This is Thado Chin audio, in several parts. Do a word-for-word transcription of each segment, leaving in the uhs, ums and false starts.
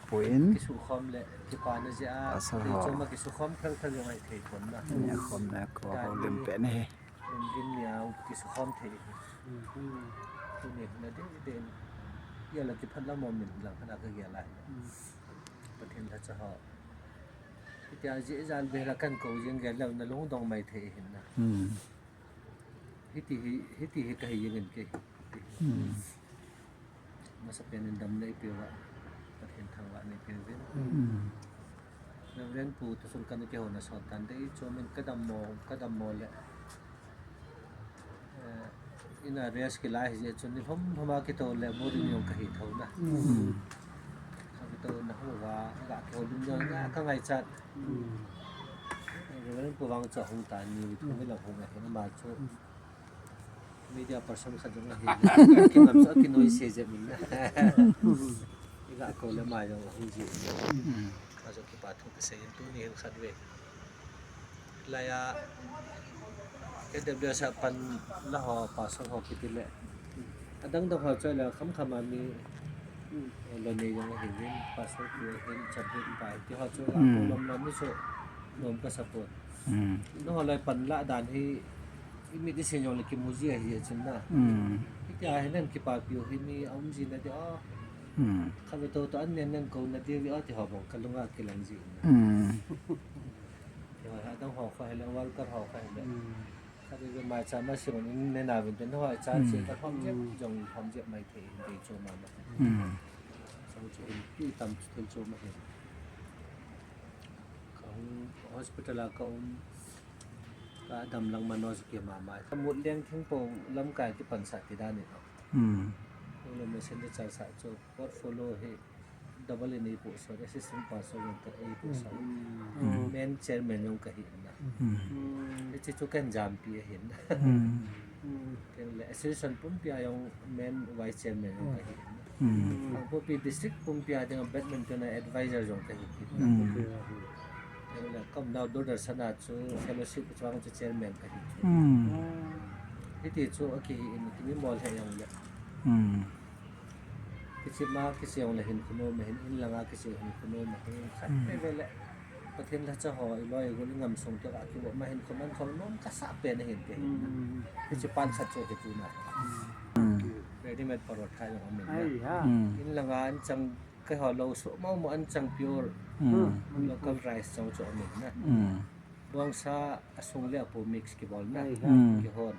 Pui in. Kisukhom le, kipana jeh a, Pastor ho. Choma kisukhom khel khel jong ahi thei pon na. Nia khom na ko ho lim pe ni. Lungdin nia kisukhom thei. Tuni na de de. Ia la kiphat la mo min la khana ka gel a. Pathen thacha ho. Hitia jeh ijat beh la kan ko jing gel lou na lungdong mai thei hin na. Hiti hi, hiti hi kahi jeng in kei. Masapen in damna eipeuva, Pathen thangvahna eipeuvin. Reverend Pu Thusung kana kihona sot tan dei, chumin kadammo, kadammo le, eh, ina rest kila hijeh chun nilhum lhum a kitou le boring jong kahi thou na. Kitouna houva, ga kihoulim jong, ga kangaichat. Reverend Pu vang chu ahung tan, ni thum ni lang hung ahin, ama chu media person khat jong ahi. Kingam chu akinoise jep in. Iga kou le ama jong ahung ji. Ama jong kipa thu kasei in tuni hin khat ve. Laiya K W S a pan la ho, pastor ho kiti le. Adang dang ho chu la kham kham a mi, eh, lo nei jong ahin, pastor pu ahin, chaplain pa, ti ho chu la lom lom ni chu nom ka support. Nangho lai pan la dan hi, i mit i sin jong le kimu ji ahi chun na. Hitia hi nan kipapi u hi mi aum ji na di a. Khatvei tou tou an nen nen kou na di vi a ti ho bang ka lunga kilang ji na. Ti ho ha dang ho kha hi le, worker ho kha hi le. Khatvei vei mai cha ma si ron in nen a vin ten ho cha si ka hom jep jong hom jep mai thei in dei chu ma ma. Chang chu in ti tam chu thil chu ma hin. Ka hung hospital a ka um, ka dam lang man o chu ki ma ma. Ka mut leng thing po lamkai kipan sa ti dan in ho. Hung le messenger cha sa chu portfolio hi double in eipohsah, assistant pastor jong ka eipohsah. Men chairman jong kahi na. Hiche chu kan jampi ahin. Ken le association pumpi a jong men vice chairman jong kahi na. Kangpokpi district pumpi a dinga badminton a advisor jong kahi kit na. Ken le ka umnau Doordarshan a chu fellowship chuang chu chairman kahi kit. Hiti chu akihi in kimi mol he jong le. Kichep ma kichep jong le hin khun um ahin, in langa kichep hin khun um ahin, khatvei vei le Pathen lhacha ho, i loi i gol i ngam sung te a kium ma hin khun um khol nom kasa pen ahin te. Kichep pan khat chu hi tu na. Ready made parotha jong um in na. In langa an chang keiho lou so mo mo an chang pure local rice jong chu um in na. Bongsa asung le apo mix kibol na. Kihon.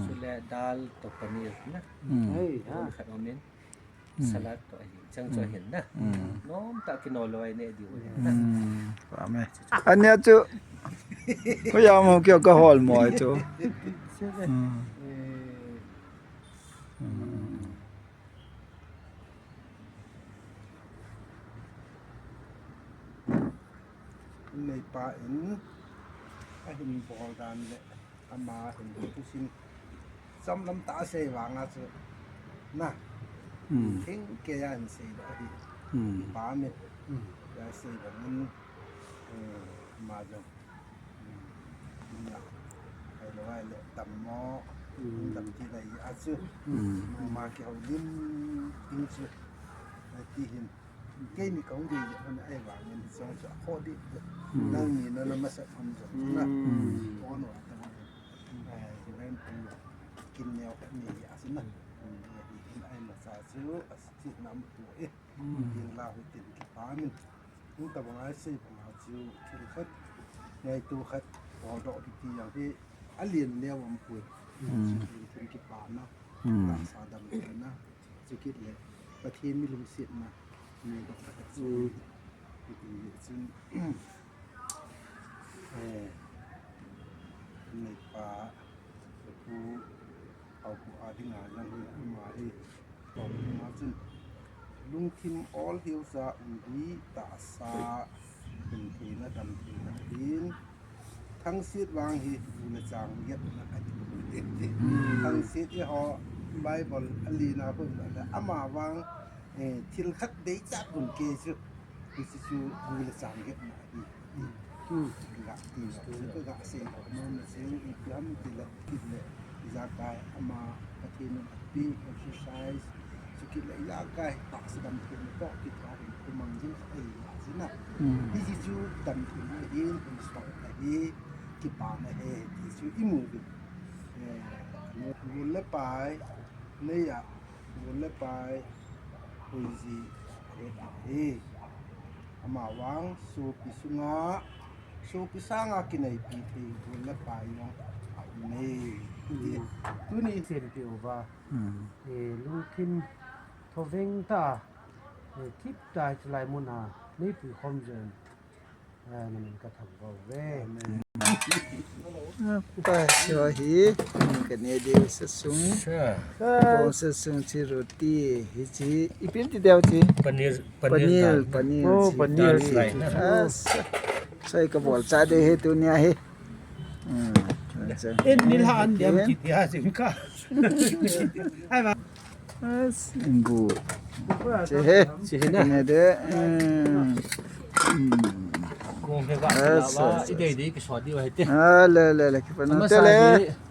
Chule dal to paneer na. Kihon khat um in. Salad to ahin, chang chu ahin na. Nom tah kino lou a i neh diu ahin na. Amen. Ania chu. Ko ya mo kio ka hol mo chu. Neipa in ahin bol dan le ama hin thusim chomlam tah asei vanga chu na. Thing kei a hin sei lou ahi. Pa min. Ya sei vangin, eh, ama jong. Ina, ahilou ahile dammo, damti lai a chu. Ama kihoulim ding chu. Ati hin. Keini kahung dei jeh un ahivangin hiche jong chu akhoh deh. Nangni nana masat ham jong chu na. Kon wa tang. Eh, Reverend Pu kin neo khat ni a chu na. Ahi hin ahi masa chu, asetna um poi. Tin la hui tin kipa min. Hung tabang a isei banga chu thil khat, ngaito khat, podoh kiti jong hi alen neo um poi. Chu hin thil kipana, tahsa damtheina, chukit le Pathen mi lungsetna, mi doh khat chu. Hiti le chun, eh, neipa, Pu, Haopu a dinga jong hi ama hi, Tua chun lungthim olhiu sa um hi tahsa, lungthim a damtheina ahin, thangset vang hi gu le chang getna ahi. Thangset eiho Bible a lina khun le ama vang, eh, thil khat deichat gun kei chu. Hiche chu gu le chang getna ahi. Ka ti lou, ka sei lou, nom na sei, ipi ham tile, kit le, ijakai, ama, Pathen in api, exercise, chukit le, ijakai, tahsa damtheina toh, kit a hin, Mang jing ahi jina. Hmm. Hiche chu tan thum ahin, hung sot ahi, kipana ahi, ti chu imu uvin. Eh, gol le pai, neiya, gol le pai, hoiji, ahi. Amavang, sopi sunga, sopi sanga kinaipi thei, gol le pai jong, aum e. Tuni, seipi uva. Hmm. Eh, lungthim thoveng tah, eh, thip tah chulai muna, neipui khom jeh in, eh, namin kathangvah uve. Amen. Apa, so hi, kane diu sasung. Sure. Bong sasung chi roti, hichi, ipi ti diu chi. Paneer, paneer Paneer, dal. Paneer Oh, chi. Paneer Dal chi. Fry na. Ah, so, so kabol cha de hi tunia hi. Hmm, acha. En nilha an diam Okay. Kiti ha jing ka. Ai ba. As, bu. Che he. Che he na. Ne de. Hmm. Hmm. Kong he ba. As, la ba. As, I dei as. Dei ki so di wa he te. Ah, le, le, le, ki pa na Ama te sa le. Hi.